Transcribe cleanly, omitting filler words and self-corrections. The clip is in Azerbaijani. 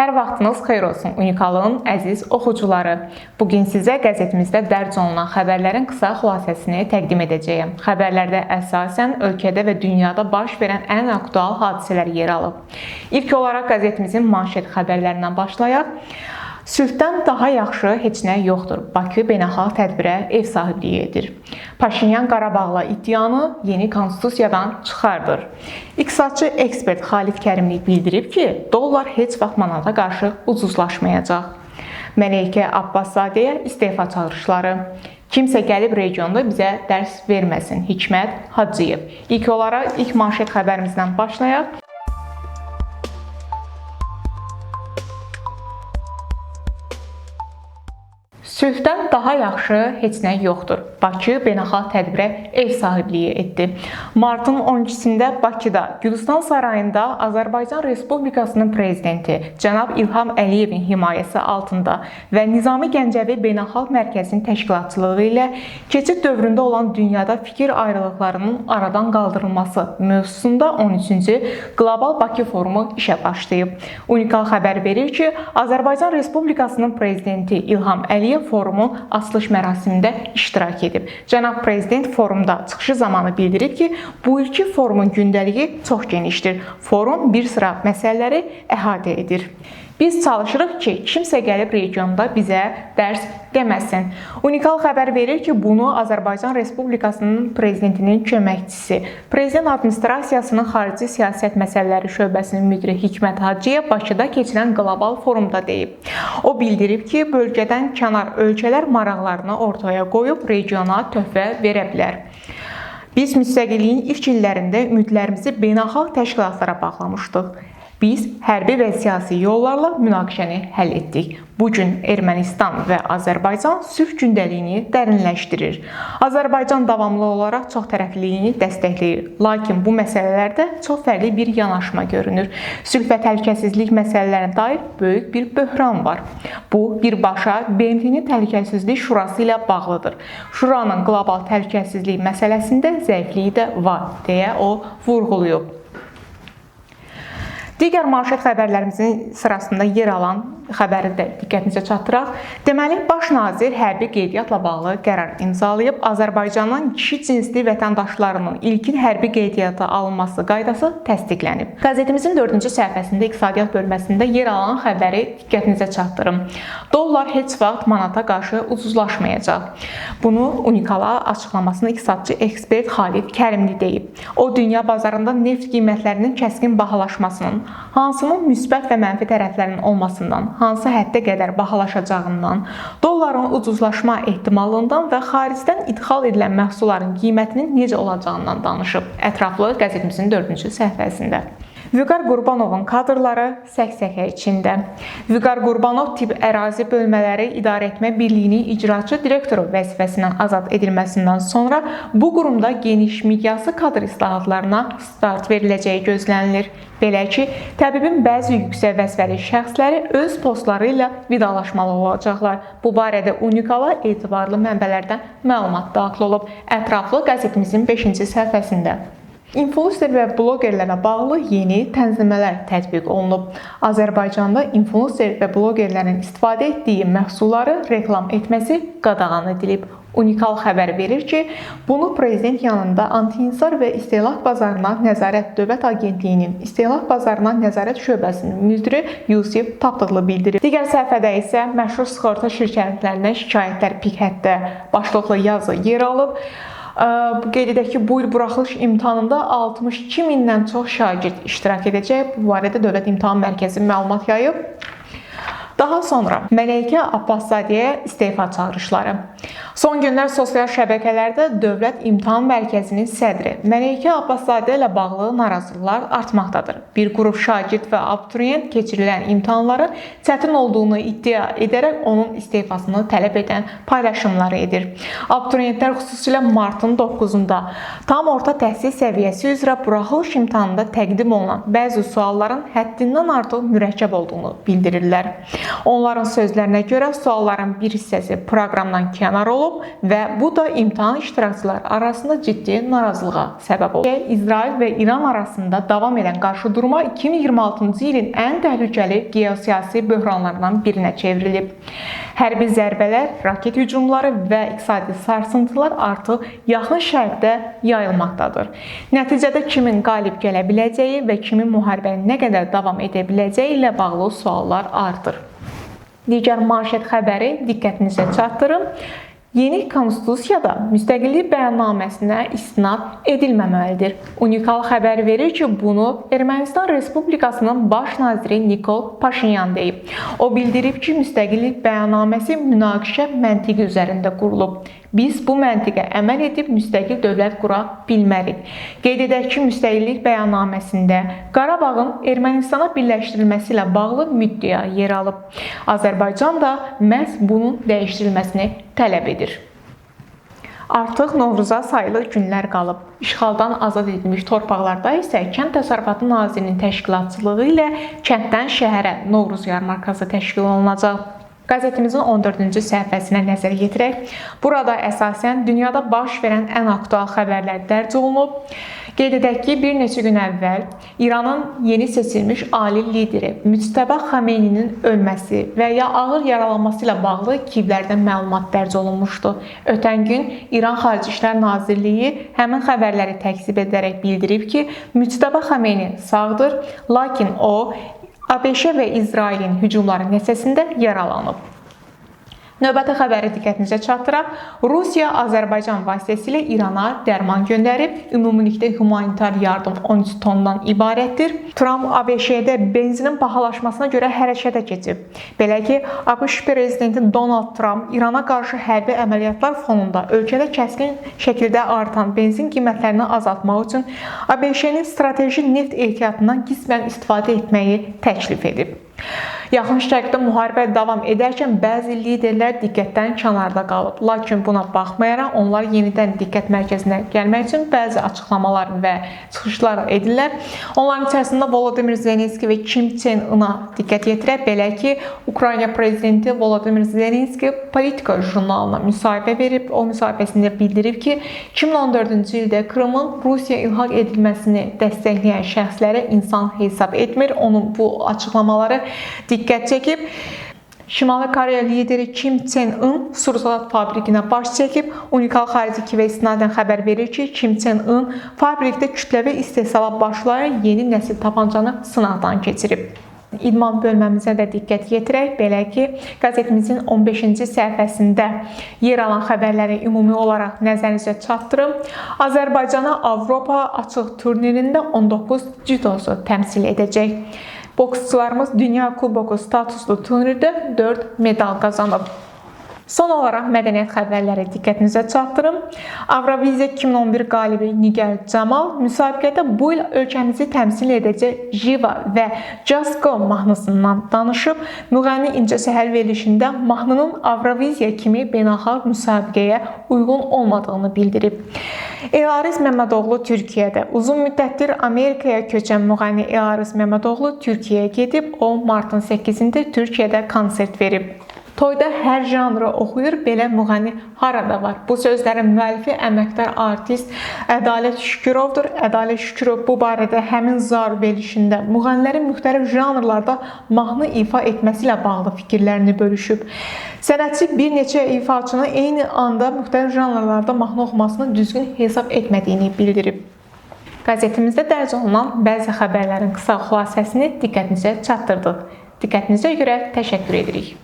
Hər vaxtınız xeyir olsun Unikalın əziz oxucuları. Bu gün sizə qəzetimizdə dərc olunan xəbərlərin qısa xülasəsini təqdim edəcəyəm. Xəbərlərdə əsasən ölkədə və dünyada baş verən ən aktual hadisələr yer alıb. İlk olaraq qəzetimizin manşet xəbərlərindən başlayaq. Sülhdən daha yaxşı heç nə yoxdur. Bakı beynəlxalq tədbirə ev sahibliyi edir. Paşinyan Qarabağla iddianı yeni konstitusiyadan çıxardır. İqtisadçı ekspert Xalid Kərimli bildirib ki, dollar heç vaxt manata qarşı ucuzlaşmayacaq. Məleykə Abbaszadəyə istefa çağırışları. Kimsə gəlib regionda bizə dərs verməsin. Hikmət Hacıyev. İlk olaraq ilk manşet xəbərimizdən başlayaq. Sülhdən daha yaxşı heç nə yoxdur. Bakı beynəlxalq tədbirə ev sahibliyi etdi. Martın 12-sində Bakıda Gülüstan Sarayında Azərbaycan Respublikasının prezidenti cənab İlham Əliyevin himayəsi altında və Nizami Gəncəvi Beynəlxalq Mərkəzinin təşkilatçılığı ilə keçid dövründə olan dünyada fikir ayrılıqlarının aradan qaldırılması mövzusunda 13-cü Qlobal Bakı Forumu işə başlayıb. Unikal xəbər verir ki, Azərbaycan Respublikasının prezidenti İlham Əliyev forumun açılış mərasimində iştirak edib. Cənab prezident forumda çıxışı zamanı bildirib ki, bu ilki forumun gündəliyi çox genişdir. Forum bir sıra məsələləri əhatə edir. Biz çalışırıq ki, kimsə gəlib regionda bizə dərs deməsin. Unikal xəbər verir ki, bunu Azərbaycan Respublikasının prezidentinin köməkçisi, Prezident Administrasiyasının Xarici Siyasət Məsələləri şöbəsinin müdiri Hikmət Hacıyev Bakıda keçirilən qlobal forumda deyib. O bildirib ki, bölgədən kənar ölkələr maraqlarını ortaya qoyub regiona töhfə verə bilər. Biz müstəqilliyin ilk illərində ümidlərimizi beynəlxalq təşkilatlara bağlamışdıq. Biz hərbi və siyasi yollarla münaqişəni həll etdik. Bu gün Ermənistan və Azərbaycan sülh gündəliyini dərinləşdirir. Azərbaycan davamlı olaraq çox tərəfliliyini dəstəkləyir. Lakin bu məsələlərdə çox fərqli bir yanaşma görünür. Sülh və təhlükəsizlik məsələlərinə dair böyük bir böhran var. Bu, birbaşa BMT-nin Təhlükəsizlik Şurası ilə bağlıdır. Şuranın qlobal təhlükəsizlik məsələsində zəifliyi də var, deyə o vurğulayıb. Digər manşet xəbərlərimizin sırasında yer alan xəbəri də diqqətinizə çatdıraq. Deməli, Baş nazir hərbi qeydiyyatla bağlı qərar imzalayıb. Azərbaycanın kişi cinsli vətəndaşlarının ilkin hərbi qeydiyyata alınması qaydası təsdiqlənib. Qəzetimizin 4-cü səhifəsində iqtisadiyyat bölməsində yer alan xəbəri diqqətinizə çatdırım. Dollar heç vaxt manata qarşı ucuzlaşmayacaq. Bunu Unikala açıqlamasını iqtisadçı ekspert Xalid Kərimli deyib. O, dünya bazarında neft qiymətlərinin kəskin bahalaşmasının, hansının müsbət və mənfi tərəflərinin olmasından, hansı həddə qədər bahalaşacağından, dolların ucuzlaşma ehtimalından və xaricdən idxal edilən məhsulların qiymətinin necə olacağından danışıb. Ətraflı qəzetimizin 4-cü səhifəsində. Vüqar Qurbanovun kadrları səksəkə içində. Vüqar Qurbanov Tibb Ərazi Bölmələri İdarəetmə Birliyinin icraçı direktoru vəzifəsindən azad edilməsindən sonra bu qurumda geniş miqyaslı kadr islahatlarına start veriləcəyi gözlənilir. Belə ki, təbibin bəzi yüksək vəzifəli şəxsləri öz postları ilə vidalaşmalı olacaqlar. Bu barədə Unikala etibarlı mənbələrdən məlumat daxil olub. Ətraflı qəzetimizin 5-ci səhifəsində. İnfluencer və blogerlərə bağlı yeni tənzimləmələr tətbiq olunub. Azərbaycanda influencer və blogerlərin istifadə etdiyi məhsulları reklam etməsi qadağan edilib. Unikal xəbər verir ki, bunu prezident yanında Anti-İnsar və İstehlak Bazarına Nəzarət Dövlət Agentliyinin İstehlak Bazarına Nəzarət şöbəsinin müdiri Yusif Tapdıqlı bildirib. Digər səhifədə isə məşhur sığorta şirkətlərindən şikayətlər pik həddə başlıqlı yazı yer alıb. Qeyd edək ki, bu il buraxılış imtahanında 62 mindən çox şagird iştirak edəcək. Bu barədə Dövlət İmtahan Mərkəzi məlumat yayıb. Daha sonra Məleykə Abbaszadəyə istefa çağırışları. Son günlər sosial şəbəkələrdə Dövlət İmtahan Mərkəzinin sədri Məleykə Abbaszadə ilə bağlı narazılıqlar artmaqdadır. Bir qrup şagird və abituriyent keçirilən imtahanların çətin olduğunu iddia edərək onun istefasını tələb edən paylaşımları edir. Abituriyentlər xüsusilə martın 9-da tam orta təhsil səviyyəsi üzrə buraxılış imtahanında təqdim olunan bəzi sualların həddindən artıq mürəkkəb olduğunu bildirirlər. Onların sözlərinə görə sualların bir hissəsi proqramdan kənar olub, olub və bu da imtahan iştirakçıları arasında ciddi narazılığa səbəb olub. İsrail və İran arasında davam edən qarşıdurma 2026-cı ilin ən təhlükəli geosiyasi böhranlarından birinə çevrilib. Hərbi zərbələr, raket hücumları və iqtisadi sarsıntılar artıq Yaxın Şərqdə yayılmaqdadır. Nəticədə kimin qalib gələ biləcəyi və kimin müharibənin nə qədər davam edə biləcəyi ilə bağlı suallar artır. Digər manşet xəbəri diqqətinizə çatdırım. Yeni konstitusiyada müstəqillik bəyannaməsinə istinad edilməməlidir. Unikal xəbər verir ki, bunu Ermənistan Respublikasının baş naziri Nikol Paşinyan deyib. O bildirib ki, müstəqillik bəyannaməsi münaqişə məntiqi üzərində qurulub. Biz bu məntiqə əməl edib müstəqil dövlət qura bilmərik. Qeyd edək ki, müstəqillik bəyannaməsində Qarabağın Ermənistana birləşdirilməsi ilə bağlı müddəa yer alıb. Azərbaycan da məhz bunun dəyişdirilməsini tələb edir. Artıq Novruza sayılı günlər qalıb. İşğaldan azad edilmiş torpaqlarda isə Kənd Təsərrüfatı Nazirinin təşkilatçılığı ilə kənddən şəhərə Novruz yarmarkası təşkil olunacaq. Qəzetimizin 14-cü səhifəsinə nəzər yetirək. Burada əsasən dünyada baş verən ən aktual xəbərlər dərc olunub. Qeyd edək ki, bir neçə gün əvvəl İranın yeni seçilmiş ali lideri Müctəba Xameyninin ölməsi və ya ağır yaralanması ilə bağlı Kivlərdən məlumat dərc olunmuşdu. Ötən gün İran Xarici İşlər Nazirliyi həmin xəbərləri təkzib edərək bildirib ki, Müctəba Xameyni sağdır, lakin o ABŞ və İsrailin hücumları nəticəsində yaralanıb. Növbəti xəbəri diqqətinizə çatdıraq. Rusiya Azərbaycan vasitəsilə İrana dərman göndərib. Ümumilikdə humanitar yardım 13 tondan ibarətdir. Tramp ABŞ-də benzinin bahalaşmasına görə hərəkətə keçib. Belə ki, ABŞ prezidenti Donald Tramp İrana qarşı hərbi əməliyyatlar fonunda ölkədə kəskin şəkildə artan benzin qiymətlərini azaltmaq üçün ABŞ-nin strateji neft ehtiyatından qismən istifadə etməyi təklif edib. Yaxın Şərqdə müharibə davam edərkən bəzi liderlər diqqətdən kənarda qalıb. Lakin buna baxmayaraq onlar yenidən diqqət mərkəzinə gəlmək üçün bəzi açıqlamalar və çıxışlar edirlər. Onların içərisində Volodymyr Zelenski və Kim Çen Ina diqqət yetirək. Belə ki, Ukrayna prezidenti Volodymyr Zelenski Politika jurnalına müsahibə verib. O müsahibəsində bildirib ki, 2014-cü ildə Krımın Rusiya ilhaq edilməsini dəstəkləyən şəxslərə insan hesab etmir. Onun bu açıqlamaları diqqət çəkib. Şimali Koreya lideri Kim Çen In Sursat fabrikinə baş çəkib. Unikal xarici Kivə istinadən xəbər verir ki, Kim Çen In fabrikdə kütləvi istehsala başlayan yeni nəsil tapancanı sınaqdan keçirib. İdman bölməmizə də diqqət yetirək. Belə ki, qəzetimizin 15-ci səhifəsində yer alan xəbərləri ümumi olaraq nəzərinizə çatdırım. Azərbaycana Avropa açıq turnirində 19 cüdosu təmsil edəcək. Boksçularımız Dünya Kuboku statuslu turnirdə 4 medal qazanıb. Son olaraq mədəniyyət xəbərləri diqqətinizə çatdırım. Avroviziya 2011 qalibi Nigar Camal müsabiqədə bu il ölkəmizi təmsil edəcək Jiva və Just Go mahnısından danışıb. Müğənni İncəsəhər verilişində mahnının Avroviziya kimi beynəlxalq müsabiqəyə uyğun olmadığını bildirib. Elariz Məmmədoğlu Türkiyədə. Uzun müddətdir Amerikaya köçən müğənni Elariz Məmmədoğlu Türkiyəyə gedib. O martın 8-də Türkiyədə konsert verib. Toyda hər janrı oxuyur, belə müğənni harada var? Bu sözlərin müəllifi əməkdar artist Ədalət Şükürovdur. Ədalət Şükürov bu barədə həmin zar verilişində müğənnilərin müxtəlif janrlarda mahnı ifa etməsi ilə bağlı fikirlərini bölüşüb. Sənətçi bir neçə ifaçının eyni anda müxtəlif janrlarda mahnı oxumasını düzgün hesab etmədiyini bildirib. Qəzetimizdə dərc olunan bəzi xəbərlərin qısa xülasəsini diqqətinizə çatdırdıq. Diqqətinizə görə təşəkkür edirik.